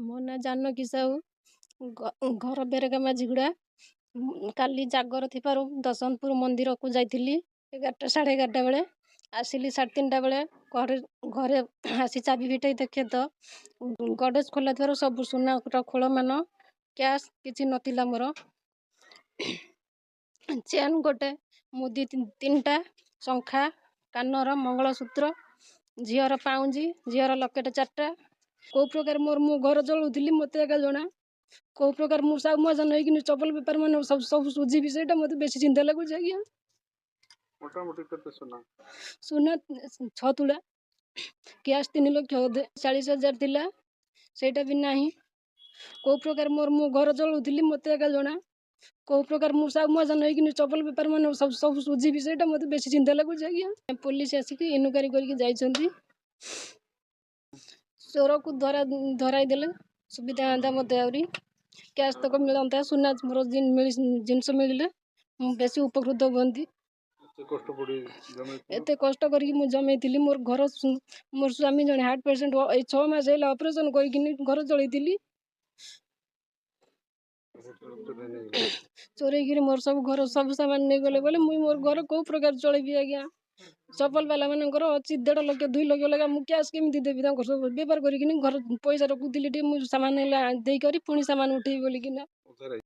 ମୋ ନାଁ ଜାନକୀ ସାହୁ, ଘର ବେରଗାଁ ମାଝିଗୁଡ଼ା। କାଲି ଜାଗର ଥିବାରୁ ଦଶମପୁର ମନ୍ଦିରକୁ ଯାଇଥିଲି 11ଟା 11:30 ବେଳେ। ଆସିଲି 3:30 ବେଳେ। ଘରେ ଆସି ଚାବି ଫିଟେଇ ଦେଖେ ତ ଗଡ଼ରେଜ ଖୋଲା ଥିବାରୁ ସବୁ ସୁନାର ଖୋଳମାନ, କ୍ୟାସ୍ କିଛି ନଥିଲା। ମୋର ଚେନ୍ ଗୋଟେ, ମୁଦି 3ଟା, ଶଙ୍ଖା, କାନର ମଙ୍ଗଳସୂତ୍ର, ଝିଅର ପାଉଁଜି, ଝିଅର ଲକେଟ୍ 4ଟା। କେଉଁ ପ୍ରକାର ମୋର ମୁଁ ଘର ଚଳାଉଥିଲି, ମୋତେ ଏକା ଜଣା। କେଉଁ ପ୍ରକାର ମୁଁ ସାହୁ ମହାଜନ ହେଇକିନି ଚପଲ ବେପାର ମାନେ ସବୁ ସବୁ ସୁଝିବି, ସେଇଟା ମୋତେ ବେଶୀ ଚିନ୍ତା ଲାଗୁଛି ଆଜ୍ଞା। ମୋଟାମୋଟି କେତେ ସୁନା? ସୁନା 6 ତୁଳା, କ୍ୟାସ୍ 3 ଲକ୍ଷ ଅଧେ 40 ହଜାର ଥିଲା, ସେଇଟା ବି ନାହିଁ। କେଉଁ ପ୍ରକାର ମୋର ମୁଁ ଘର ଚଳାଉଥିଲି, ମୋତେ ଏକା ଜଣା। କେଉଁ ପ୍ରକାର ମୁଁ ସାହୁ ମହାଜନ ହେଇକିନି ଚପଲ ବେପାର ମାନେ ସବୁ ସବୁ ସୁଝିବି, ସେଇଟା ମୋତେ ବେଶୀ ଚିନ୍ତା ଲାଗୁଛି ଆଜ୍ଞା। ପୋଲିସ ଆସିକି ଇନକ୍ୱାରି କରିକି ଯାଇଛନ୍ତି। ଚୋରକୁ ଧରାଇ ଦେଲେ ସୁବିଧା ହୁଅନ୍ତା ମୋତେ। ଆହୁରି କ୍ୟାସ୍ ତକ ମିଳନ୍ତା, ସୁନା ମୋର ଜିନିଷ ମିଳିଲେ ମୁଁ ବେଶୀ ଉପକୃତ ହୁଅନ୍ତି। ଏତେ କଷ୍ଟ ପଡ଼ି ଜମେଇଥିଲ। ଏତେ କଷ୍ଟ କରିକି ମୁଁ ଜମେଇଥିଲି। ମୋର ଘର, ମୋର ସ୍ୱାମୀ ଜଣେ ହାର୍ଟ ପେସେଣ୍ଟ, ଏଇ 6 ମାସ ହେଲା ଅପରେସନ୍ କରିକିନି ଘର ଚଳେଇଥିଲି। ଚୋରେଇ ନେଇଗଲେ। ଚୋରେଇକିରି ମୋର ସବୁ ଘର ସବୁ ସାମାନ ନେଇଗଲେ ବୋଲେ ମୁଇଁ ମୋର ଘର କେଉଁ ପ୍ରକାର ଚଳେଇବି ଆଜ୍ଞା? ଚପଲ ବାଲା ମାନଙ୍କର ଅଛି 1.5 ଲକ୍ଷ, 2 ଲକ୍ଷ ଲେଖା। ମୁଁ କ୍ୟାସ୍ କେମିତି ଦେବି ତାଙ୍କର? ସବୁ ବେପାର କରିକିନି ଘର ପଇସା ରଖୁଥିଲି ଟିକେ, ମୁଁ ସାମାନ ହେଲା ଦେଇକରି ପୁଣି ସାମାନ ଉଠେଇବି ବୋଲିକିନା। ଉଦ୍ଧାର।